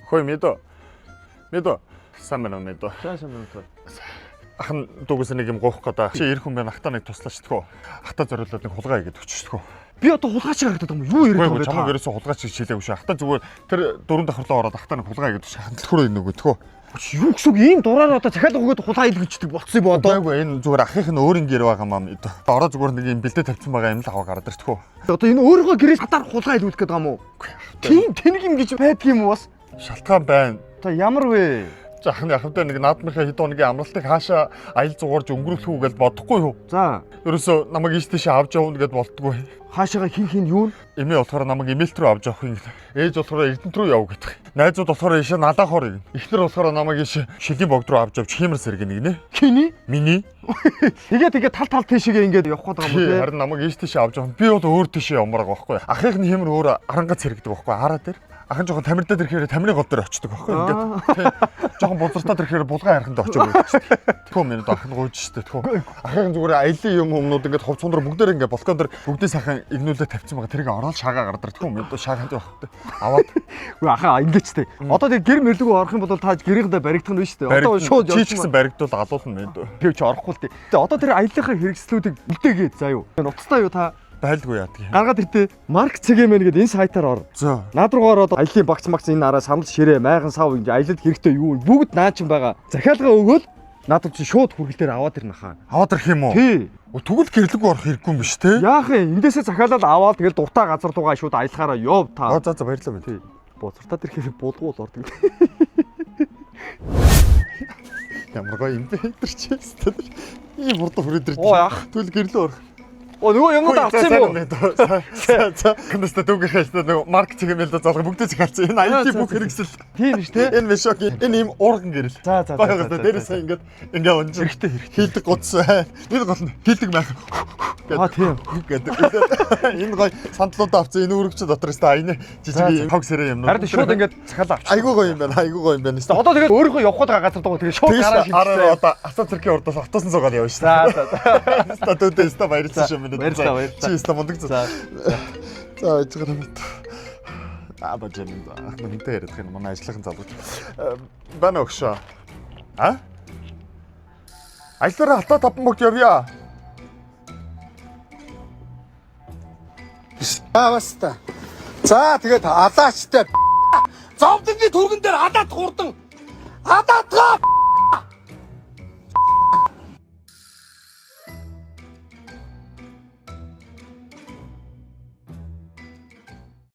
Хөөе мэдөө. Мэдөө. Сайн байна уу мэдөө. Сайн сайн байна. Ах нь дүүгээс нэг юм гоох гэдэг. Чи ирэх хүн байна ахтаа нэг туслаач тгөө. Ахтаа зориулаад нэг хулгай хийгээд өчөж тгөө. Би одоо хулгайч харагдаад байгаа юм. Юу яриад Үгүй байгаа чамайг юм бэ? ерөөсөө хулгайч гэж хэлээгүй шүү. Ахтаа зүгээр тэр дөрөв давхарлаа ороод ахтаа нэг хулгай хийгээд өчөж. Хандлахөр энэ нөгөө тгөө. Юу гэсэн үг ийм дураар одоо захиалга өгөөд хулгай хийлгэждэг болцсон юм бо одоо. Үгүй энэ зүгээр ахынх нь өөрийн гэр байгаа маа мэдөө. Ороо зүгээр нэг юм бэлдээ тавьсан байгаа юм л аваа гараад иртгүү. Одоо энэ өөрийнхөө гэрээс хатаар хулгай хийлгэх гээд байгаа юм уу? Тийм тэнэг юм гэж байдг юм уу бас? Шалтгаан байна. За ямар вэ? За ах нь яхавтай нэг наадмынхаа хэд хоногийн амралтыг хаашаа аял зугаарж өнгөрүүлэх үү гэж бодохгүй юу? За Ерөөсөө намайг ийш тийш авч явна гэд болтгүй. хаашаага хин хин юу? Эмээ болохоор намайг эмээлт рүү авч явах юм гэдэг. Ээж болохоор Эрдэнэт рүү яв гэдэг. Найзууд болохоор ийшээ налаахоор юм. Эхнэр болохоор намайг ийшээ шилийн богд руу авч явж хиймэр сэргэнэ гинэ. Хиний? Миний. Тэгээ тэгээ тал тал тийшээгээ ингээд явах гээд байгаа юм уу те? Харин намайг ийш тийшээ авч явах. Би бол өөр тийшээ явмаар байгаа байхгүй. Ахынх нь хиймэр өөр арангац сэргэдэг байхгүй. Хараа дээр. Ахын жоохон тамирдаа ирэхээр тамирын гол дээр очдөг байхгүй. Ингээд тий. Жоохон бузартаа ирэхээр булган хайрханд очиод байдаг шүү дээ. Тэхүү минут ах нь гуйж штэ тэхүү. Ахын зүгээр аялын юм юмнууд ингээд хувцсан дээр бүгдээр ингээд балкон дээр бүгдээ сайхан игнүүлээ тавьсан байгаа. Тэрийг ороод шаагаа гардаг. Тэхүү минут шаагаанд явах хэрэгтэй. Аваад Үгүй ахаа ингэж те. Одоо тэгээ гэр мэрлэгөө орох юм бол та гэрээндээ баригдах нь биш те. Одоо шууд чи ч гэсэн баригдвал алуулна минь. Тэр чи орохгүй л те. Тэгээ одоо тэр аяллахаа хэрэгслүүдийг үлдээгээд заа юу. Нутастай юу та Байлгүй яадаг юм. гаргаад иртээ. Марк Цэгэмэн гэдэг энэ сайтаар ор. За. Наад руугаа ороод аялын багц магц энэ араа санал ширээ майхан сав ингэ аялалд хэрэгтэй юу бүгд наа чин байгаа. Захиалга өгөөл наад чи шууд хүргэлтээр аваад ирнэ хаа. Аваад ирэх юм уу? Тий. Тэгвэл гэрлэггүй орох хэрэггүй юм биш те? Яах юм? Эндээсээ захиалал аваад тэгэл дуртай газар руугаа шууд аялахаараа яв та. Аа за за баярлалаа минь. Тий. Бузартаа ирэхээр булгуул ордог. Ямар гоё юм бэ тэр чи. Ийм хурдан хүрээд ирж. Оо яах. Тэгвэл гэрлөө орох. Оо нөгөө юмнууд авсан юм уу? За за. Хандаста дүүгийнхээ хэлсэн нөгөө маркетинг юм л да залга бүгдээ захиалсан. Энэ аялын бүх хэрэгсэл. Тийм биш те. Энэ мешок энэ ийм уурган гэрэл. За за. Баяа дээрээсээ ингээд ингээ унж. Хэрэгтэй хэрэгтэй. Хийлдэг гутс байна. Энэ гол нь хийлдэг майх. Аа тийм. Гэдэг. Энэ гоё сандлуудаа авсан. Энэ өргөчө дотор өстө аяны жижиг тог сэрэ юм. Харин шууд ингээд захиалаа авчих. Айгуу гоё юм байна. Айгуу гоё юм байна. Одоо тэгээд өөрийнхөө явах гээд байгаа газар руугаа тэгээд шууд гараа Тэгээс араа шилжсэн. одоо асаа цэргийн урдаас автобусан суугаад явна шүү. За за за. Ста дүүдээ ста баярлсан шүү минь. Баярлалаа, баярлалаа. Чи ста мундаг За. за. За яж байгаа юм. Аа бажэн ах нэнтэй яриад юм манай ажлынхан залууч. Байна өгшөө. А? Аяллаараа халтаа таван богд явъя. Ааваста. За тэгээд алаачтай зовдонгийн түргэн дээр алаад хурдан. Алаадгаа.